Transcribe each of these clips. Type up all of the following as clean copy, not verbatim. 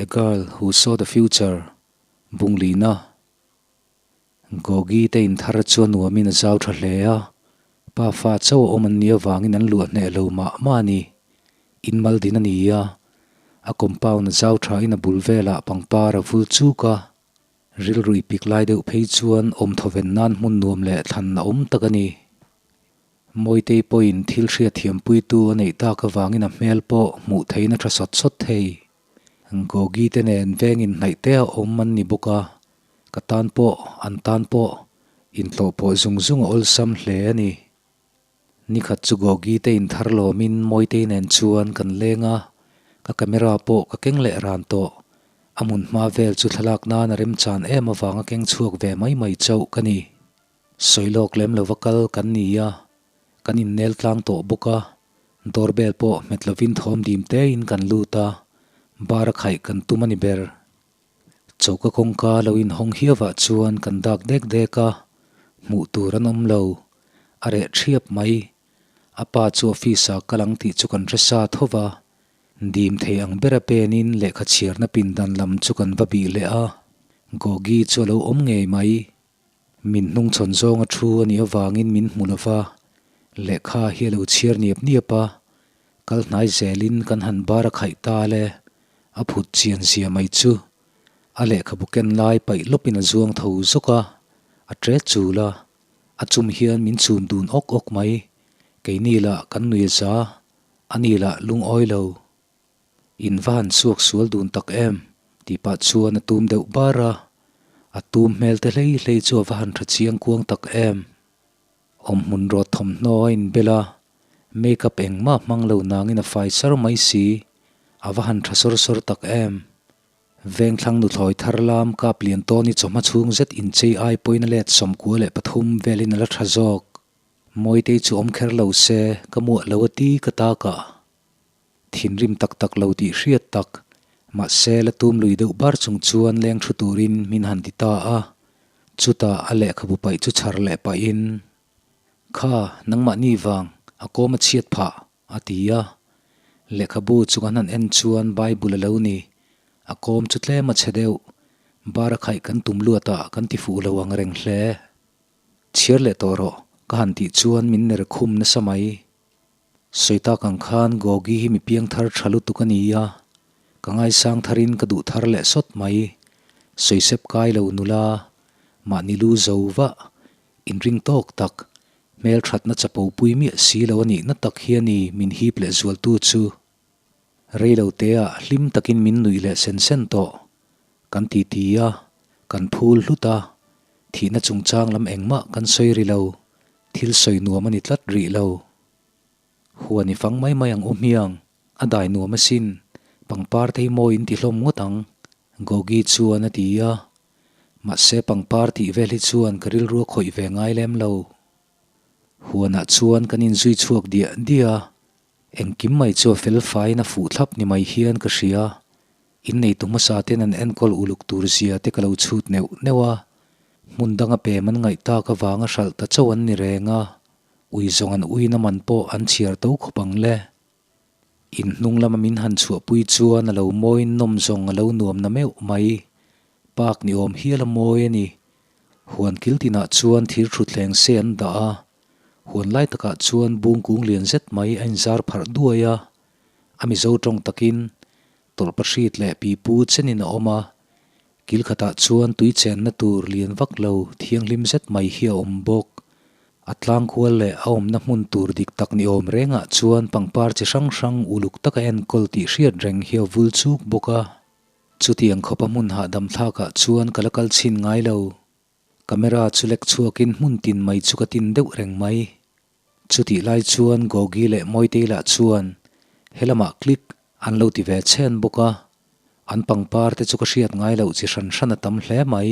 A Girl Who Saw the Future, Bunglina. Gogi te inthar chu a nuamin a zau tha hle a, pa fa chauh a awm an nih avangin an luah hneh lo mah mah a ni. In mal din a ni a, a compound a zau thain a bul velah pangpar a vul chuk a, rilru i pik lai deuh phei chuan awm thawven nan hmun nuam leh thlan a awm tak a ni. Mawitei pawhin thil hriatthiampuitu a neih tak avangin a hmel pawh hmuh theihin a tha sawt sawt thei. Gogi te nen vengin hnaih te a awm an ni bawk a, ka tan pawh an tan pawh intlawh pawh zung zung a awlsam hle a ni. Nikhat chu Gogi te inthar lawmin Mawitei nen chuan kan leng a, ka camera pawh ka keng leh ran tawh. A hmun hma vel chu thlalak nan a remchan em avanga keng chhuak ve mai mai chauh ka ni. Sawi lawk lem lova kal kan ni a, kan innel tlang tawh bawk a, doorbell pawh hmet lovin thawm dim tein kan lut a, bar a khaih kan tum a ni ber. Choka kawngka lo inhawng hiavah chuan kan dak dek dek a, hmuh tur an awm lo, a reh thiap mai. A pa chu office ah kal ang tih chu kan hre sa tho va, dim thei ang bera penin lehkha chhiarna pindan lam chu kan va bih leh a, Gogi chu a lo awm ngei mai. Min hnungchhawn zawnga thu a nih avangin min hmu lo va, lehkha hi a lo chhiar niap niap a, kal hnai zelin kan han bar a khaih ta le, a phut chian zia mai chu. A lehkhabu ken lai paih lawpin a zuang tho zawk a, a tre chul a, a chum hian min chum dun awk awk mai, keini lah kan nui a za, ani lah lungawi lo. In va han chhuak sual dun tak em? tih pah chuan a tum deuh bar a, a tum hmel te hlei hlei chu a va han tha chiang kuang tak em? Awmhmun rawt thawmhnaw a inbel a, make-up engmah hmang lo nangin a fai sar mai si, a va han tha sawr sawr tak em? Vengthlang nuthlawi thar lam kap lian tawn i chawhma chhung zet inchei ai pawhin a let 93 velin a la tha zawk. Mawitei chu awm kher lo se, ka muah lo a ti ka tak a. Thinrim tak tak lo tih hriat tak, mahse la tum lui deuh bar chung chuan leng thu turin min han ti ta a, chutah a lehkhabu paih chu chhar leh pahin, Kha, nangmahni vang, a kawm a chhiat phah, a ti a. Lehkhabu chu kan han en chuan Bible a lo ni, a kawm chu tlem a chhe deuh, bar a khaih kan tum luatah kan ti fuh lo ang reng hle. Chhiar leh tawh rawh, ka han tih chuan min ner khum nasa mai. Sawi tak ang khan Gogi hi mi piang thar tha lutuk a ni a, ka ngaisang tharin ka duh thar leh sawt mai. Sawisep kai lo nula, mahni lu zo vah, inring tawk tak, hmel thatna chapo pui miah si lo a nihna tak hi a ni min hip leh zualtu chu. Rei lo teah hlim takin min nuih leh sen sen tawh. Kan titi a, kan phul hlut a, thihna chungchang lam engmah kan sawi ri lo. Thil sawi nuam a ni tlat rih lo. Huan i fang mai mai ang u hmiang, a dai nuam asin, pangpar te hi mawi in ti hlawm ngawt ang, Gogi chuan a ti a. Mahse pangpar tih vel hi chuan ka rilru a khawih ve ngai lem lo. Huanah chuan kan inzui chhuak diah diah a, engkim mai chu a fel faiin a fuh thlap ni mai hian ka hria. Inneitu hmasa ten an enkawl uluk tur zia te ka lo chhut neuh neuh a, hmun danga pem an ngaih tak avanga hralh ta chauh an ni reng a, ui zawng an uina man pawh an chhiar to khawp ang le. In hnung lama min han chhuahpui chuan a lo mawiin nawm zawng a lo nuam na meuh mai. Park ni awm hial a mawi a ni. Huan kil tinah chuan thir thutthleng se an dah a, huan lai takah chuan bung kung lian zet mai a inzar pharh duai a, a Mizo tawng takin Tawlhpahrit leh pipu chenin a awm a, kil khatah chuan tui chenna tur lian vak lo thianghlim zet mai hi a awm bawk. A tlangkual leh a awmna hmun tur dik tak ni awm rengah chuan pangpar chi hrang hrang uluk taka enkawl tih hriat reng hi a vul chuk bawk a. Chutiang khawpa hmun hahdam thlakah chuan ka la kal chhin ngai lo. Camera chu lek chhuakin hmun tin mai chu ka tin deuh reng mai. Chutih lai chuan Gogi leh Mawitei lah chuan helamah click an lo ti ve chhen bawk a, an pangpar te chu ka hriat ngai loh chi hran hran a tam hle mai,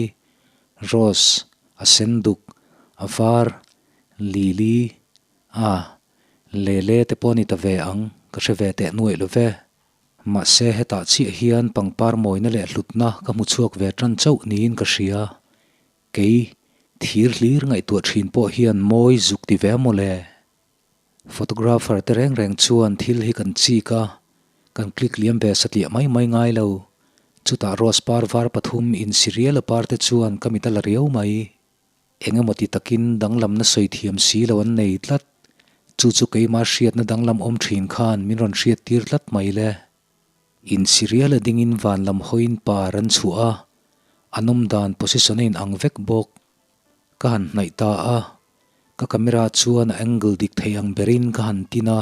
rose, a sen duk, a var, lily, a, lele te pawh a ni ta ve ang, ka hre ve teh nuaih lo ve. Mahse hetah chiah hian pangpar mawina leh hlutna ka hmu chhuak ve tan chauh niin ka hria. Kei, thir hlir ngaihtuah thin pawh hian mawi zuk ti ve maw le? Photographer te reng reng chuan thil hi kan chik a, kan click liam ve satliah mai mai ngai lo. Chutah rose par var pathum insi rial a par te chuan ka mit a la riau mai. Eng emaw ti takin danglamna sawi thiam si lo an nei tlat. Chu chu keimah hriatna danglam awm thin khan min rawn hriat tir tlat mai le. Insi rial a dingin van lam hawiin par an chhuah a, an awm dan position a inang vek bawk. Ka han hnaih ta a, ka camera chuan a angle dik thei ang berin ka han tin a,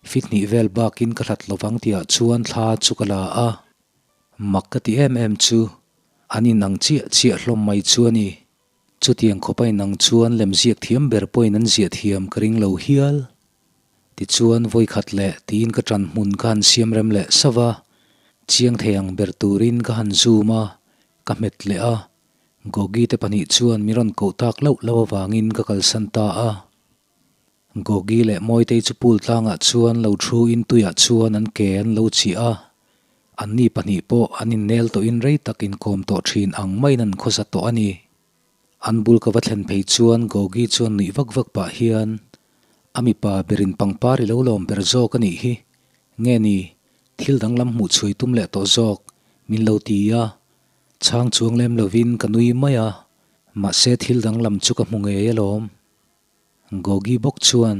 feet hnih vel bakin ka hlat lovang tihah chuan thla chu ka la a. Mak ka ti em em chu, an inang chiah chiah hlawm mai chu a ni. Chutiang khawpa inang chuan lemziak thiam ber pawhin an ziah thiam ka ring lo hial. Tichuan vawikhat leh tiin ka ṭan hmun ka han siam rem leh sauh a, chiang thei ang ber turin ka han zoom a, ka hmet leh a. Gogi te pahnih chuan min rawn koh tak loh loh avangin ka kalsan ta a. Gogi leh Mawitei chu pool tlangah chuan lo thu in tuiah chuan an ke an lo chih a. Anni pahnih pawh an innel tawhin rei tak inkawm tawh thin ang maiin an khawsa tawh a ni. An bul ka va thlen phei chuan Gogi chuan nuih vak vak pah hian, A mipa berin pangpar i lo lawm ber zawk a nih hi. Nge ni, thil danglam hmuh chhui tum leh tawh zawk, min lo ti a. Chhang chuang lem lovin ka nui mai a, mahse thil danglam chu ka hmu ngei alawm. Gogi bawk chuan,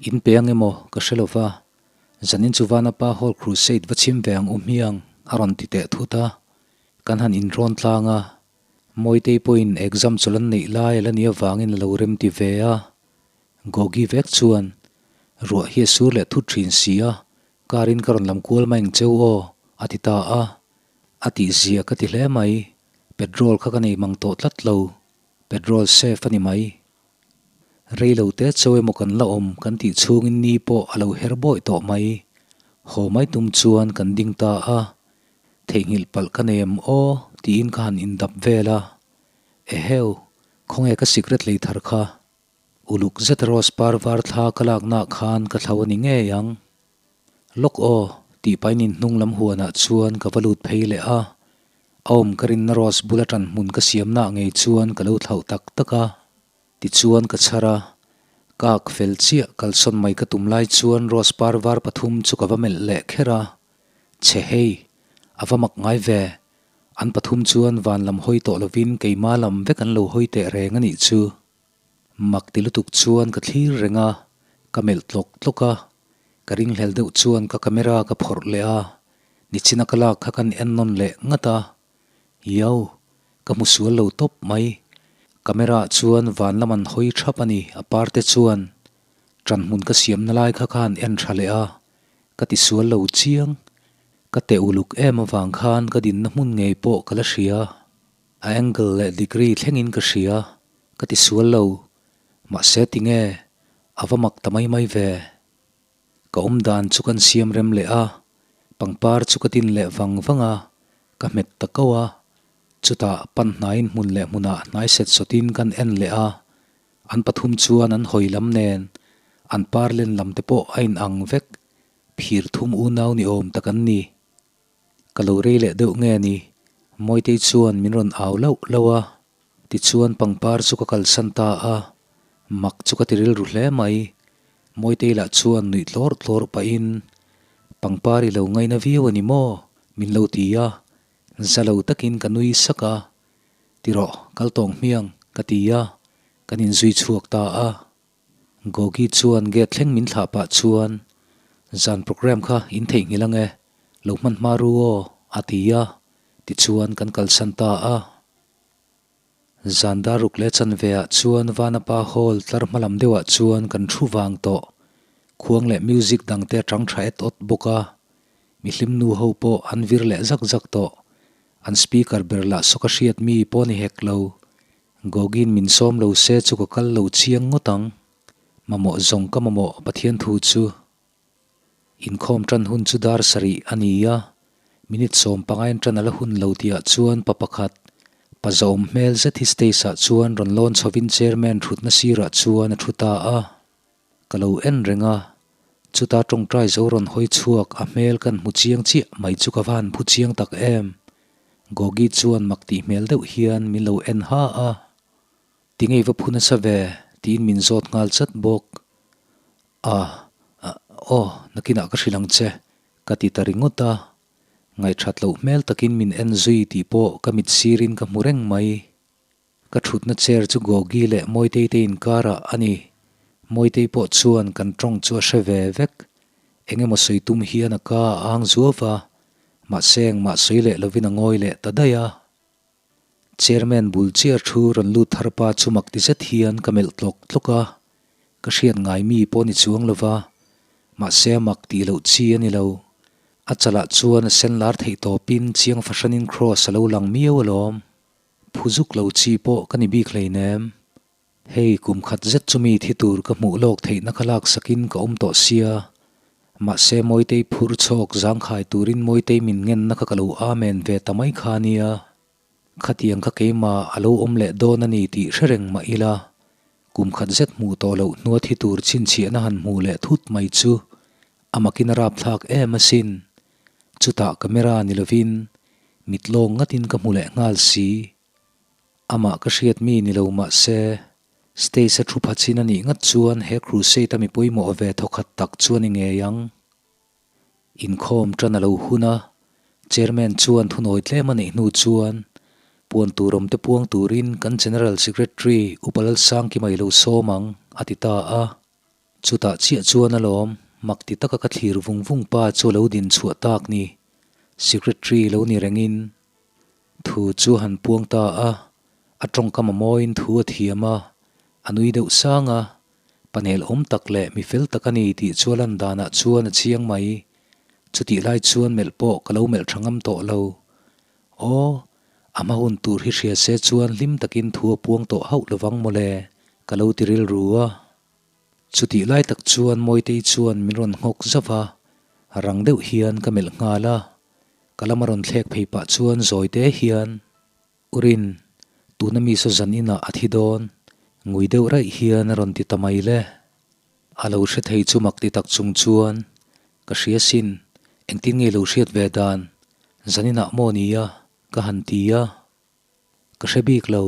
In pe ang emaw ka hre lo va, zanin chu Vanapa Hall Crusade va chhim ve ang u hmiang a rawn ti teh thut a. Kan han inrawn tlang a, Mawitei pawhin exam chawlh an neih lai a la nih avangin a lo rem ti ve a. Gogi vek chuan, Ruah hi a sur leh thut thin si a, car in ka rawn lam kual mai ang cheu aw, a ti ta a. A tihzia ka ti hle mai, petrol kha ka nei mang tawh tlat lo, petrol safe a ni mai. Rei lo te chaw emaw kan la awm kan tih chhungin ni pawh a lo her bawi tawh mai. Haw mai tum chuan kan ding ta a, theihnghilh palh ka nei em aw tiin ka han indap vel a. Eheu, khawnge ka sikret lei thar kha? Uluk zet rose par var thla ka laknaah khan ka thlo a ni ngei ang. Lawk aw, tih pahin inhnung lam huanah chuan ka va lut phei leh a. A awm ka rinna rose bula ṭan hmun ka siamnaah ngei chuan ka lo thlauh tak tak a. Tichuan ka chhar a, ka ak fel chiah kalsawn mai ka tum lai chuan rose par var pathum chu ka va melh leh kher a. Chhe hei, a va mak ngai ve. An pathum chuan van lam hawi tawh lovin keima lam vek an lo hawi teh reng a nih chu. Mak ti lutuk chuan ka thlir reng a, ka melh tlawk tlawk a, ka ringhlel deuh chuan ka camera ka phawrh leh a, nichina ka lak kha kan en nawn leh ngat a, Iau, ka hmu sual lo tawp mai. Camera ah chuan van lam an hawi thap a ni, a par te chuan ṭan hmun ka siamna lai kha khan en tha leh a, ka ti sual lo chiang. Ka teh uluk em avang khan ka dinna hmun ngei pawh ka la hria. A angle leh degree thlengin ka hria, ka ti sual lo. Mahse tinge, a va mak ta mai mai ve. Ka awm dan chu kan siam rem leh a, pangpar chu ka tin leh vang vang a, ka hmet ta ko a. Chutah pan hnaiin hmun leh hmunah hnai set sawtin kan en leh a, an pathum chuan an hawi lam nen an par len lam te pawh a inang vek, phir thum unau ni awm tak an ni. Ka lo rei leh deuh nge ni? Mawitei chuan min rawn au lauh lauh a, tichuan pangpar chu ka kalsan ta a, mak chu ka ti rilru hle mai. Mawitei lah chuan nuih tlawr tlawr pahin, Pangpar i lo ngaina viau a ni maw? min lo ti a, za lo takin ka nui sak a, Ti rawh, kal tawng hmiang, ka ti a, kan inzui chhuak ta a. Gogi chuan gate thleng min thlah pah chuan, Zan programme kha in theihnghilh ang e, lo hman hma ru aw, a ti a, tichuan kan kalsan ta a. Zan daruk leh chanve ah chuan Vanapa Hall tlar hma lam deuh ah chuan kan thu vang tawh. Khuang leh music dang te a tang tha et awt bawk a, mihlim nu ho pawh an vir leh zak zak tawh. An speaker ber lah sawka hriat mi pawh ni hek lo. Gogin min sawm lo se chu ka kal lo chiang ngawt ang. Mamawh zawng ka mamawh Pathian thu chu. Inkhawm tan hun chu dar sarih a ni a, minute 15 in tan a la hun lo tihah chuan pa pakhat, pa zahawm hmel zet hi stage ah chuan rawn lawn chhovin chairman thutna sirah chuan a thu ta a. Ka lo en reng a, chuta tawngtai zo rawn hawi chhuak a hmel kan hmu chiang chiah mai chu ka va han phu chiang tak em. Gogi chuan mak tih hmel deuh hian min lo en ha a, Tingei va phu nasa ve? tiin min zawt nghal chat bawk. A, aw, nakinah ka hrilh ang che, ka ti ta ringawt a. Ngaihṭhat loh hmel takin min en zui tih pawh ka mit sirin ka hmu reng mai. Ka ṭhutna chair chu Gogi leh Mawitei te inkarah a ni. Mawitei pawh chuan kan ṭawng chu a hre ve vek. Eng emaw sawi tum hian a ka a ang zuau va, mahse engmah sawi leh lovin a ngawi leh ta daih a. Chairman bul chiah thu rawn lut thar pa chu mak ti zet hian ka melh tlawk tlawk a, ka hriat ngai mi pawh ni chuang lo va, mahse a mak tih loh chi a ni lo. A chalah chuan a sen lar theih tawpin chiang fahranin cross a lo lang miau alawm. Phu zuk lo chi pawh ka ni bik hleinem. Hei kum khat zet chu mi thi tur ka hmuh lawk theihna kha laksakin ka awm tawh sia. Mahse Mawitei phur chhawk zangkhai turin Mawitei min ngenna kha ka lo amen ve ta mai kha nia. Khatiang kha keimah a lo awm leh dawn a ni tih hre reng mah ila, kum khat zet hmuh tawh loh hnua thi tur chhinchhiahna han hmuh leh thut mai chu a makin a rapthlak em asin. Chutah camera ni lovin mit lawng ngatin ka hmu leh nghal si. Amah ka hriat mi ni lo mah se, stage a thu pha chin a nih ngat chuan he crusade a mi pawimawh ve thawkhat tak chu a ni ngei ang. Inkhawm tan a lo hun a, chairman chuan thunawi tlem a neih hnu chuan puan tur awm te puang turin kan General Secretary Upa Lalsangkima i lo sawm ang, a ti ta a. Chutah chiah chuan alawm, mak ti taka ka thlir vung vung pa chu a lo din chhuah tak ni. Secretary lo ni rengin thu chu a han puang ta a, a tawngkam a mawiin thu a thiam a, a nui deuh sang a, panel awm tak leh mi fel tak a ni tih chu a lan danah chuan a chiang mai. Chutih lai chuan melh pawh ka lo melh tha ngam tawh lo. Aw, a hma hun tur hi hria se chuan hlim takin thu a puang tawh hauh lovang mawle, ka lo ti rilru a. Chutih lai tak chuan Mawitei chuan min rawn nghawk zauh a, rang deuh hian ka melh nghal a. Ka lama rawn thlek phei pah chuan zawi te hian, Urin, tuna mi saw zan inah a thi dawn, ngui deuh raih hian a rawn ti ta mai le. A lo hre thei chu mak ti tak chung chuan, Ka hria sin, engtin nge lo hriat ve dan, zan inah maw nia, ka han ti a. Ka hre bik lo,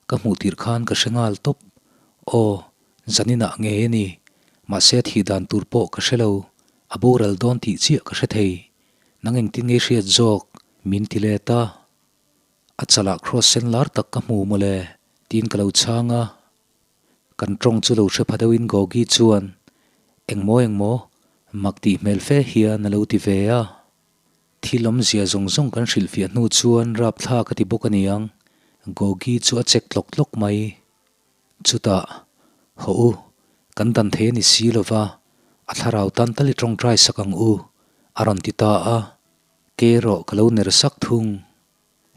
ka hmuh tirh khan ka hre nghal tawp. Aw, zaninah ngei a ni, mahse a thih dan tur pawh ka hre lo, a boral dawn tih chiah ka hre thei. Nang engtin ngei hriat zawk, min ti let a. A chalah cross sen lar tak ka hmu mawle, tiin ka lo chhang a. Kan tawng chu lo hre pha deuhin Gogi chuan, Engmaw engmaw, mak tih hmel fe hian a lo ti ve a. Thil awmzia zawng zawng kan hrilhfiah hnu chuan rapthlak a ti bawk a niang, Gogi chu a chek tlawk tlawk mai. Chutah, Hawh u, kan dan thei a ni si lo va, a thlarau tan tal i tawngtai sak ang u, a rawn ti ta a. Ke erawh ka lo ner sak thung.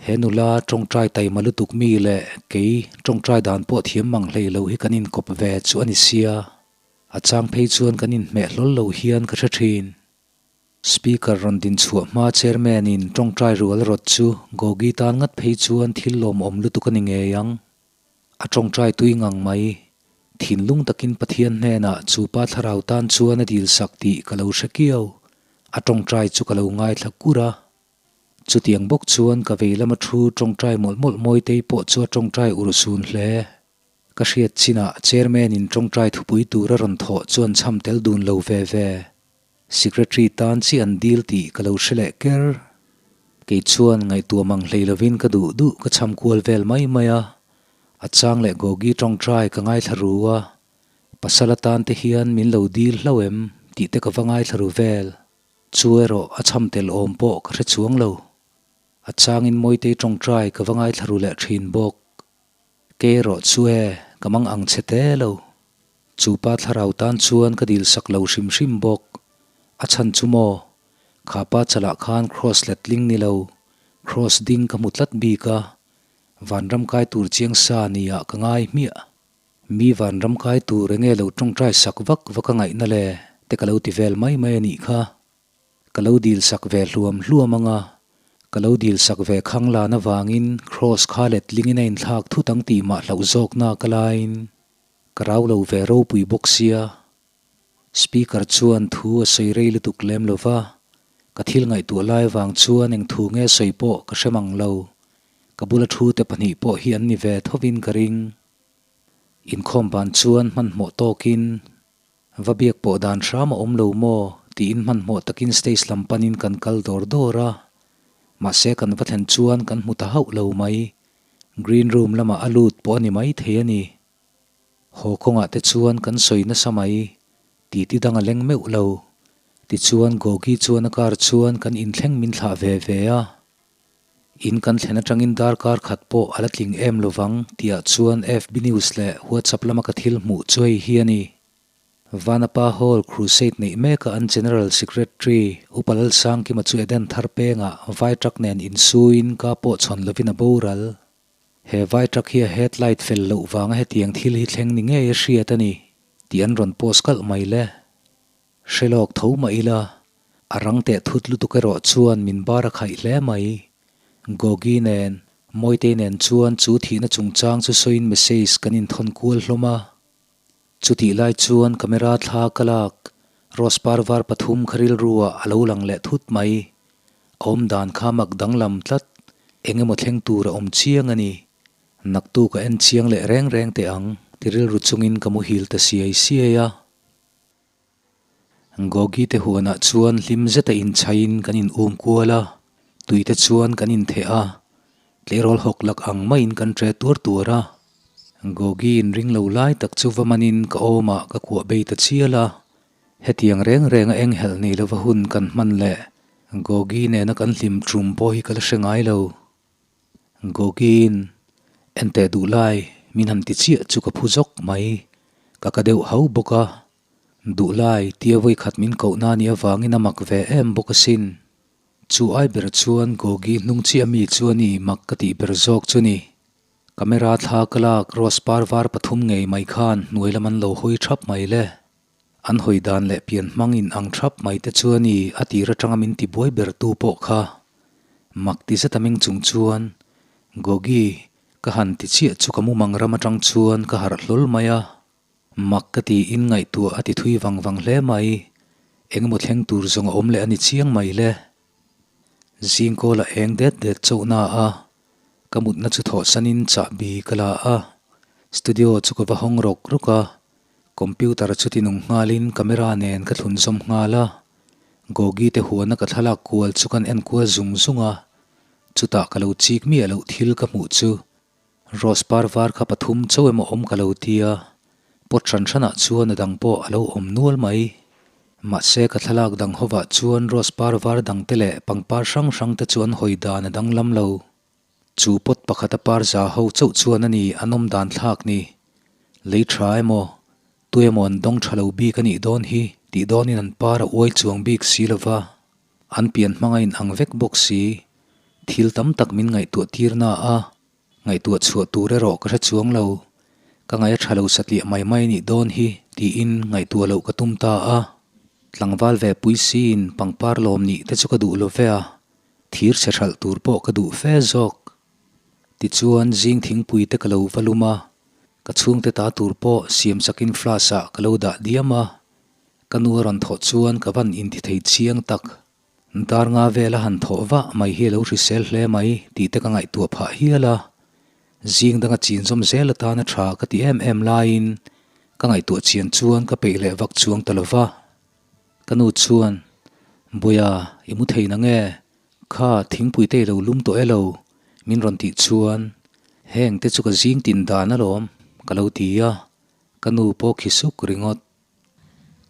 He nula tawngtai taima lutuk mi leh kei tawngtai dan pawh thiam mang hlei lo hi kan inkawp ve chu a ni sia. A chang phei chuan kan inhmeh hlawl lo hian ka hre thin. Speaker rawn din chhuah hma Chairman in tawngtai rual rawt chu Gogi tan ngat phei chuan thil lawmawm lutuk a ni ngei ang. A tawngtai tui ngang mai. Thinlung takin Pathian hnenah chu pa thlarau tan chuan a dil sak tih ka lo hre kiau. A tawngtai chu ka lo ngaithla kur a. Chutiang bawk chuan ka vei lama thu tawngtai mawlh mawlh Mawitei pawh chu a tawngtai urhsun hle. Ka hriat chinah Chairman in tawngtai thupui tur a rawn thawh chuan chham tel dun lo ve ve. Secretary tan chi an dil tih ka lo hre leh ker. Kei chuan ngaihtuah mang hlei lovin ka duh duh ka chham kual vel mai mai a. A chang leh Gogi tawngtai ka ngaithla ru a. Pasal atan te hian min lo dil hlauh em tih te ka va ngaithla ru vel. Chu erawh a chham tel awm pawh ka hre chuang lo. A changin Mawitei tawngtai ka va ngaithla ru leh thin bawk. Kei erawh chu e, ka mang ang che te lo. Chu pa thlarau tan chuan ka dil sak lo hrim hrim bawk. A chhan chu maw? Kha pa chalah khan cross letling ni lo, cross ding ka hmu tlat bik a. Vanram kai tur chiang sa nia ka ngai hmiah. Mi vanram kai tur enge lo tawngtai sak vak vak a ngaihna le te ka lo ti vel mai mai a nih kha. Ka lo dil sak ve hluam hluam ang a, ka lo dil sak ve khang lan avangin Kross kha letlingin a inthlak thut ang tih mah hlauh zawkna ka laiin ka rau lo ve ropui bawk sia. Speaker chuan thu a sawi rei lutuk lem lo va, ka thil ngaihtuah lai avang chuan eng thu nge sawi pawh ka hre mang lo. Ka bula thu te pahnih pawh hi an ni ve thovin ka ring. Inkhawm ban chuan hmanhmawh tawkin Va biak pawh dan hram a awm lo maw? tiin hmanhmawh takin stage lam panin kan kal dawr dawr a. Mahse kan va thlen chuan kan hmu ta hauh lo mai. Green room lamah a lut pawh a ni mai thei a ni. Haw kawngah te chuan kan sawi nasa mai. Titi dang a leng meuh lo. Tichuan Gogi chuan a car chuan kan inthleng min thlah ve ve a. In kan thlen atangin darkar khat pawh a la tling em lovang tihah chuan FB News leh WhatsApp lama ka thil hmuh chu hei hi a ni. Vanapa Hall Crusade neih meka an General Secretary Upa Lalsangkima chu Eden thar pengah vai truck nen insuiin ka pawh chhawn lovin a boral. He vai truck hi a headlight fel loh vanga hetiang thil hi thleng ni ngei a hriat a ni tih an rawn post kalh mai le. Hre lawk tho mah ila, a rang teh thut lutuk erawh chuan min bar a khaih hle mai. Gogi nen, Mawitei nen chuan chu thihna chungchang chu sawiin message kan inthawn kual hlawm a. Chutih lai chuan camera thla ka lak, rose par var pathum kha rilruah a lo lang leh thut mai. A awm dan kha mak danglam tlat, eng emaw thleng tur a awm chiang a ni. Naktuk a en chiang leh reng reng teh ang, ti rilru chungin ka muhil ta siai siai a. Gogi te huanah chuan hlim zeta inchhaiin kan in um kual a, tui te chuan kan intheh a, tleirawl hawk lak ang maiin kan tre tuar tuar a. Gogi inring lo lai tak chu va manin ka awmah ka kuah bei ta chial a, hetiang reng renga eng helh nei lova hun kan hman leh Gogi nena kan hlim tum pawh hi ka la hre ngai lo. Gogiin enteh duh lai min han ti chiah chu ka phu zawk mai, ka ka deuh hau bawk a. Duh lai tia vawikhat min koh na nih avangin a mak ve em bawk asin. Chu ai ber chuan Gogi hnung chiah mi chu a ni mak ka tih ber zawk chu ni. Camera thla ka lak rose par var pathum ngei mai khan hnuai lam an lo hawi thap mai le. An hawi dan leh pian hmang in ang thap mai te chu a ni a tir atanga min ti buai ber tu pawh kha. Mak ti zet a meng chung chuan, Gogi, ka han ti chiah chu ka mumang ram atang chuan ka harh hlawl mai a. Mak ka tiin ngaihtuah a ti thui vang vang hle mai. Engemaw thleng tur zawng a awm leh a ni chiang mai le. Zingkawl a eng det det chauh na a, ka mutna chu thawhsanin chahbi ka la a, studio chu ka va hawng rawk rawk a. Computer chu tinung nghalin camera nen ka thlun zawm nghal a, Gogi te huana ka thlalak kual chu kan en kual zung zung a, chutah ka lo chik miah loh thil ka hmuh chu Rose par var kha pathum chauh emaw awm ka lo ti a, pot hran hranah chuan a dang pawh a lo awm nual mai. Mahse ka thlalak dang hovah chuan Rose par var dang te leh pangpar hrang hrang te chu an hawi dan a danglam lo. Chu pot pakhata par za ho chauh chuan a ni an awm dan thlak ni. Lei tha emaw, tu emaw an dawng tha lo bik a nih dawn hi tih dawnin an par a uai chuang bik si lova, an pian hmanga in ang vek bawk si. Thil tam tak min ngaihtuah tir na a, ngaihtuah chhuah tur erawh ka hre chuang lo. Ka ngaih a tha lo satliah mai mai a nih dawn hi tiin ngaihtuah loh ka tum ta a. Tlangval ve pui siin pangpar lawm nih te chu ka duh lo ve a, Thir chhe hralh tur pawh ka duh fe zawk. Tichuan zing thingpui te ka lo va lum a, ka chhungte ta tur pawh siam sakin flask ah ka lo dah diam a. Ka nu a rawn thawh chuan ka van inti thei chiang tak. Dar nga vel a han thawh vah mai hi a lo hrisel hle mai tih te ka ngaihtuah phah hial a. Zing danga chin zawm zel atana tha ka ti em em laiin ka ngaihtuah chian chuan ka peih leh vak chuang ta lova. Ka nu chuan, Buia, i mu thei na nge? Kha, thingpui te i lo lum tawh e lo, min rawn tih chuan, Heng te chu ka zing tin dan alawm, ka lo ti a, ka nu pawh khi suk ringawt.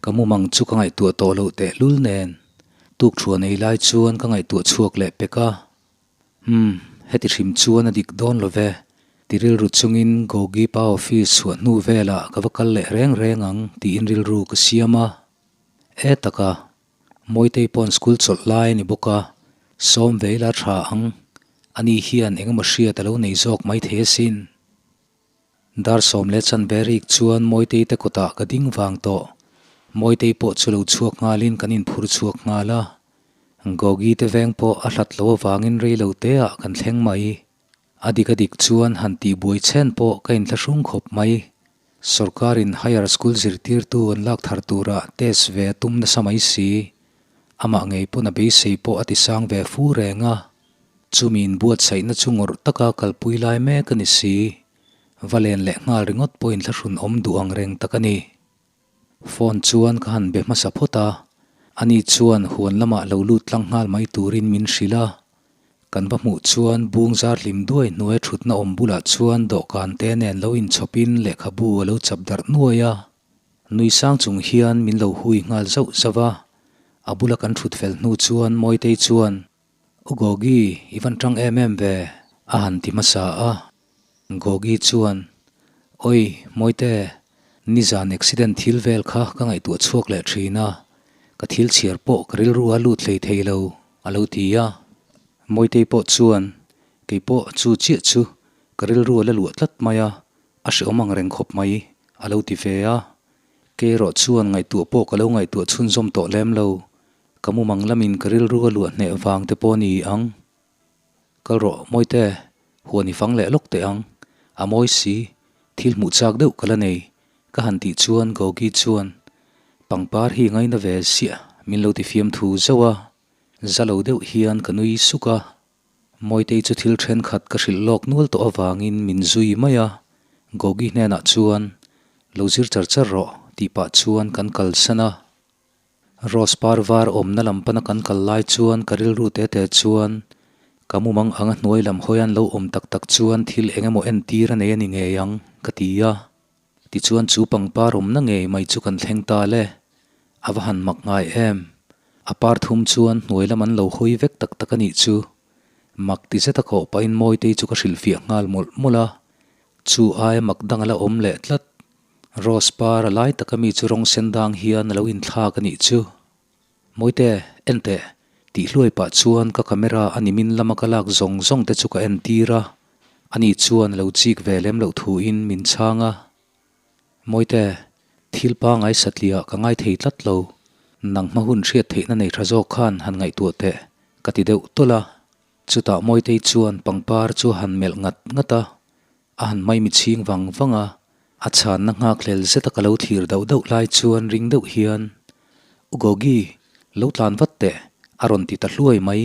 Ka mumang chu ka ngaihtuah tawh loh tehlul nen, tukthuah nei lai chuan ka ngaihtuah chhuak leh pek a. Umm, heti hrim chuan a dik dawn lo ve. Ti rilru chungin Gogi pa office chhuah hnu velah ka va kal leh reng reng ang tiin rilru ka siam a. E taka, Mawitei pawn school chawlh lai a ni bawk a, sawm ve ila tha ang. Ani hian engemaw hriat a lo nei zawk maithei asin. Dar 11 rik chuan Mawitei te kawtah ka ding vang tawh. Mawitei pawh chu lo chhuak nghalin kan inphur chhuak nghal a. Gogi te veng pawh a hlat lo avangin rei lo te ah kan thleng mai. A dik a dik chuan han tih buai chen pawh ka inthlahrung khawp mai. Sorkarin higher school zirtirtu an lak thar tura test ve a tum nasa mai si. Amah ngei pawn a beisei pawh a tisang ve fu reng a. Chumi inbuatsaihna chu ngawrh taka kalpui lai mek a ni si. Va len leh nghal ringawt pawhin thlahrun awm duh ang reng tak a ni. Phone chuan ka han be hmasa phawt a, ani chuan huan lamah lo lut tlang nghal mai turin min hrilh a. Kan va hmuh chuan bung zar hlim duai hnuai thutna awm bulah chuan dawhkan te nen lo inchhawpin lehkhabu a lo chap darh nuai a. Nui sang chung hian min lo hui nghal zauh zauh a. A bula kan thut fel hnu chuan Mawitei chuan, U Gogi, i van tang em em ve, a han ti hmasa a. Gogi chuan, Oi, Mawite, nizan accident thil vel kha ka ngaihtuah chhuak leh thin a, ka thil chhiar pawh ka rilru a lut hlei thei lo, a lo ti a. Mawitei pawh chuan, Kei pawh chu chiah chu ka rilru a la luah tlat mai a, a hreawm ang reng khawp mai, a lo ti ve a. Kei erawh chuan ngaihtuah pawh ka lo ngaihtuah chhunzawm tawh lem lo, ka mumang lamin ka rilru a luah hneh vang te pawh a ni ang. Kal rawh Mawite, huan i fang leh lawk teh ang, a mawi si, thil hmuh chak deuh ka la nei, ka han tih chuan Gogi chuan pangpar hi ngaina ve siah min lo ti fiamthu zauh a, za lo deuh hian ka nui suk a. Mawitei chu thil thenkhat ka hrilh lawk nual tawh avangin min zui mai a, Gogi hnenah chuan lo zir char char rawh tih pah chuan kan kalsan a. Rose par var awmna lam pana kan kal lai chuan ka rilru te te chuan ka mumang anga hnuai lam hawian lo awm tak tak chuan thil eng emaw entir a nei a ni ngei ang ka ti a. Tichuan chu pangpar awmna ngei mai chu kan thleng ta le. A va han mak ngai em. A par thum chuan hnuai lam an lo hawi vek tak tak a nih chu. Mak ti zet a kawh pahin Mawitei chu ka hrilhfiah nghal mawlh mawlh a. Chu aia mak dang a la awm leh tlat. Rose par a lai taka mi chu rawng sen dang hian a lo inthlak a nih chu. Mawite, en teh, tih hluai pah chuan ka camera a nimin lama ka lak zawng zawng te chu ka en tir a, ani chuan a lo chik ve lem loh thuin min chhang a. Mawite, thil pangai satliah ka ngai thei tlat lo, nang hma hun hriat theihna nei tha zawk khan han ngaihtuah teh, ka ti deuh tawlh a. Chutah Mawitei chuan pangpar chu a han melh ngat ngat a, A han maimi chhing vang vang a, a chhanna nghakhlel zeta ka lo thlir dauh dauh lai chuan ring deuh hian, U Gogi, lo tlan vat teh, a rawn ti ta hluai mai.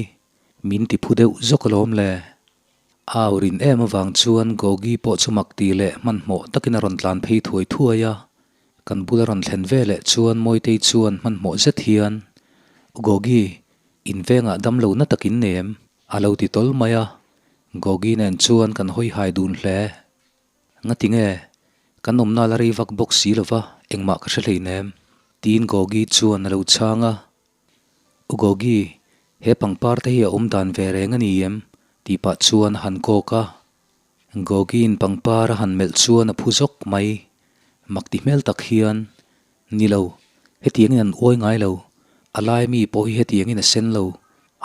Min ti phu deuh zawk alawm le. A au rin em avang chuan Gogi pawh chu mak ti leh hmanhmawh takin a rawn tlan phei thuai thuai a. Kan bula rawn thlen ve leh chuan Mawitei chuan hmanhmawh zet hian, U Gogi, in vengah damlo na takin nem? A lo ti tawl mai a, Gogi nen chuan kan hawi hai dun hle. Ngati nge? Kan awmna la rei vak bawk si lova, engmah ka hre hleinem, tiin Gogi chuan a lo chhang a. U Gogi, he pangpar te hi a awm dan ve reng a ni em? tih pah chuan a han kawk a. Gogi'n pangpar a han melh chuan a phu zawk mai. Mak ti hmel tak hian, Ni lo, hetiangin an uai ngai lo, a lai mi pawh hi hetiangin a sen lo,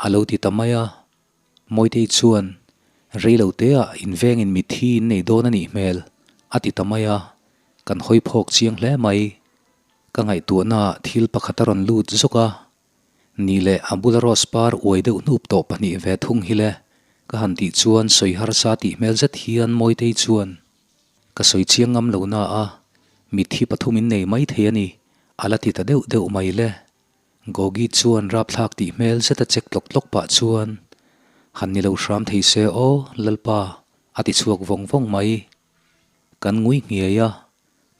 a lo ti ta mai a. Mawitei chuan, Rei lo teah invengin mitthi in nei dawn a nih hmel, a ti ta mai a, kan hawi phawk chiang hle mai. Ka ngaihtuahnaah thil pakhat a rawn lut zawk a, Ni leh a bula rose par uai deuh hnup tawh pahnih ve thung hi le, ka han tih chuan sawi harsa tih hmel zet hian Mawitei chuan, Ka sawi chiang ngam lo na a, mitthi pathum in nei mai thei a ni, a la ti ta deuh deuh mai le. Gogi chuan rapthlak tih hmel zeta check tlawk tlawk pah chuan, Han ni lo hram thei se aw, Lalpa, a ti chhuak vawng vawng mai. Kan ngui nghiai a,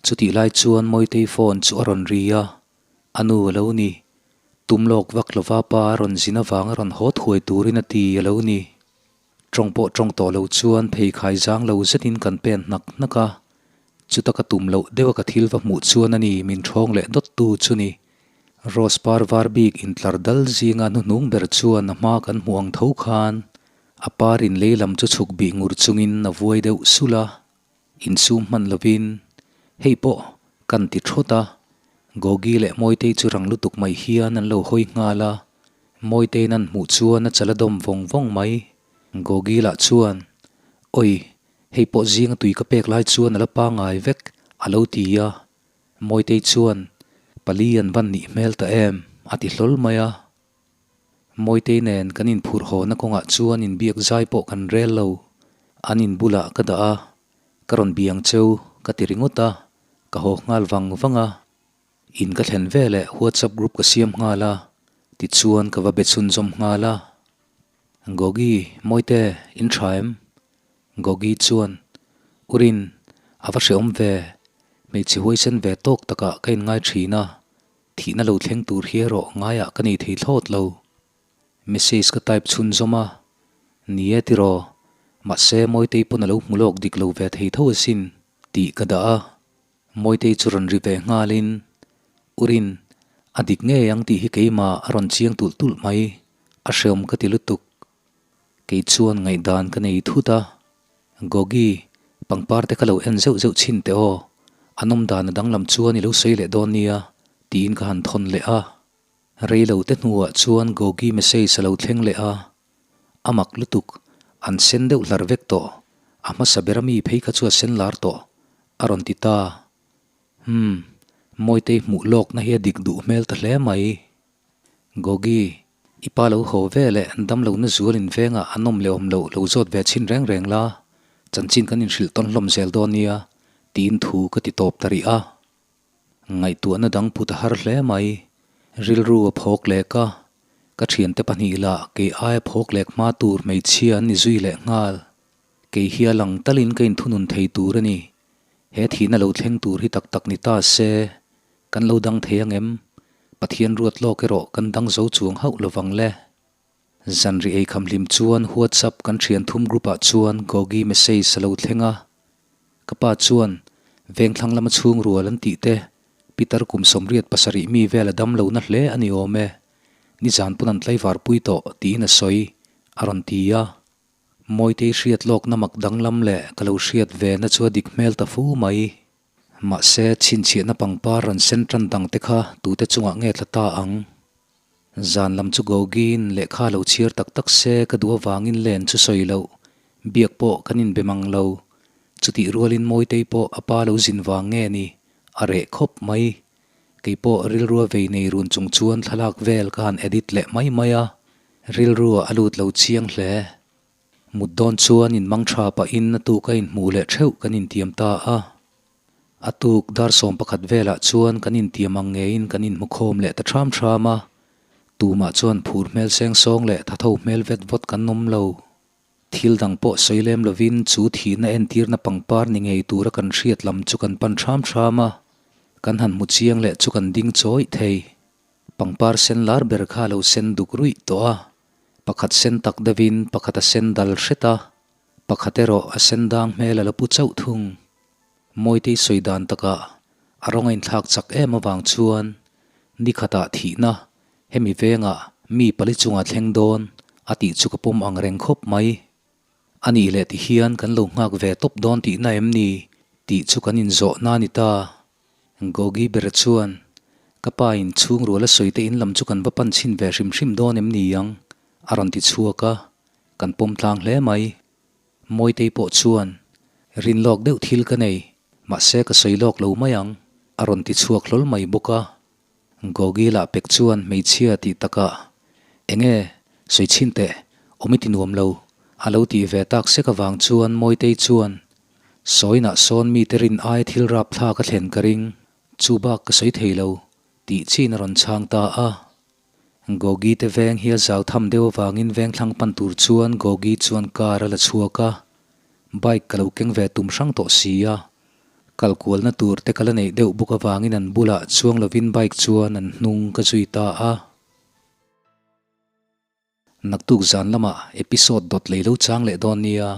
chutih lai chuan Mawitei phone chu a rawn ri a, A nu a lo ni. Tum lawk vak lova pa a rawn zin avang a rawn haw thuai turin a ti a lo ni. Tawng pawh tawng tawh lo chuan pheikhai zang lo zetin kan pen hnak hnak a. Chuta ka tum loh deuha ka thil va hmuh chuan a ni min thawng leh dawt tu chu ni. Rose par var bik intlar dal zinga hnuhnung ber chuan a hma kan hmuh ang tho khan a par in lei lam chu chhuk bih ngur chungin a vuai deuh sulh a. Insum hman lovin, Hei pawh kan ti thawt a, Gogi leh Mawitei chu rang lutuk mai hian an lo hawi nghal a, Mawitei'n an hmuh chuan a chal a dawm vawng vawng mai. Gogi lah chuan, Oi, hei pawh zinga tui ka pek lai chuan a la pangai vek, a lo ti a. Mawitei chuan, Pali an van nih hmel ta em, a ti hlawl mai a. Mawitei nen kan inphurh hawna kawngah chuan inbiak zai pawh kan rel lo. An in bulah ka dah a, ka rawn biang cheu ka ti ringawt a, ka haw nghal vang vang a. In ka thlen veleh WhatsApp group ka siam nghal a, tichuan ka va be chhunzawm nghal a. Gogi, Mawite, in tha em? Gogi chuan, Urin, a va hreawm ve, hmeichhe huaisen ve tawk takah ka inngai thin a, Thihna lo thleng tur hi erawh ngaiah ka nei thei thlawt lo. Message ka type chhunzawm a. Ni e tiraw, mahse Mawitei pawn a lo hmu lawk dik lo ve thei tho asin tih ka dah a. Mawitei chu rawn ri ve nghalin, Urin, a dik ngei ang tih hi keimah a rawn chiang tulh tulh mai, a hreawm ka ti lutuk. Kei chuan ngaihdan ka nei thut a, Gogi, pangpar te kha lo en zeuh zeuh chhin teh aw, an awm dan a danglam chuan i lo sawi leh dawn nia, tiin ka han thawn leh a. Rei lo te hnuah chuan Gogi message a lo thleng leh a, a mak lutuk, an sen deuh hlar vek tawh, a hmasa ber ami phei kha chu a sen lar tawh, a rawn ti ta. Umm, Mawitei hmuh lawkna hi a dik duh hmel ta hle mai. Gogi, i pa lo haw ve leh damlohna zual in vengah an awm leh awm loh lo zawt ve chhin reng reng la, chanchin kan inhrilh tawn hlawm zel dawn nia, tiin thu ka ti tawp ta rih a. Ngaihtuahna dang put a har hle mai. Rilru a phawk lek a, ka thiante pahnih lah kei aia phawk lek hma tur hmeichhia an ni zui leh nghal. Kei hi a lang talin ka inthunun thei tur a ni. He thihna lo thleng tur hi tak tak ni ta se, kan lo dang thei ang em? Pathian ruat lawk erawh kan dang zo chuang hauh lovang le. Zanri ei kham hlim chuan WhatsApp kan thian thum group ah chuan Gogi message a lo thleng a. Ka pa chuan vengthlang lama chhung rual an tih te Peter kum 87 mi vel a dam lo na hle a ni awm e. Nizan pawn an tlaivar pui tawh tiin a sawi a rawn ti a. Mawitei hriat lawkna mak danglam leh ka lo hriat ve na chu a dik hmel ta fu mai. Mahse, chhinchhiahna pangpar rawn sen tan dang te kha tute chungah nge tla ta ang? Zan lam chu Gogiin lehkha lo chhiar tak tak se ka duh avangin len chu sawi loh, biak pawh kan inbe mang lo. Chutih rualin Mawitei pawh a pa lo zin vang nge ni, a reh khawp mai. Kei pawh rilrua vei nei run chung chuan thlalak vel ka han edit leh mai mai a, rilrua a lut lo chiang hle. Mut dawn chuan in mang tha pahin a tuk a inhmuh leh theuh kan intiam ta a. A tuk dar 11 velah chuan kan intiam ang ngeiin kan inhmu khawm leh ta thram thram a. Tumah chuan phur hmel seng sawng leh thatho hmel vet vawt kan awm lo. Thil dang pawh sawi lem lovin chu thihna entirna pangpar ni ngei tura kan hriat lam chu kan pan thram thram a. Kan han hmu chiang leh chu kan ding chawih thei. Pangpar sen lar ber kha a lo sen duk ruih tawh a. Pakhat sen tak deuhin pakhat a sen dal hret a, pakhat erawh a sen dang hmel a la pu chauh thung. Mawitei sawi dan takah a rawng a inthlak chak em avang chuan ni khatah thihna hemi vengah mi pali chunga thleng dawn a tih chu ka pawm ang reng khawp mai. A nih leh ti hian kan lo nghak ve tawp dawn tihna em ni tih chu kan inzawhna a ni ta. Gogi ber chuan, Ka pa in chhung rual a sawi te in lam chu kan va pan chhin ve hrim hrim dawn em ni ang? a rawn ti chhuak a, kan pawm tlang hle mai. Mawitei pawh chuan, Rin lawk deuh thil ka nei, mahse ka sawi lawk lo mai ang, a rawn ti chhuak hlawl mai bawk a. Gogi lah pek chuan hmeichhia tih takah, Enge, sawi chhin teh, awm i ti nuam lo, a lo tih ve tak sek avang chuan Mawitei chuan, Sawinah sawn mite rin ai thil rap thlak a thlen ka ring, chu bak ka sawi thei lo, tih chin a rawn chhang ta a. Gogi te veng hi a zau tham deuh avangin veng thlang pan tur chuan Gogi chuan car a la chhuak a, bike ka lo keng ve tum hrang tawh si a. Kal kualna tur te ka la neih deuh bawk avangin an bulah chuang lovin bike chuan an hnung ka zui ta a. Naktuk zan lamah episode dawt lei lo chang leh dawn nia.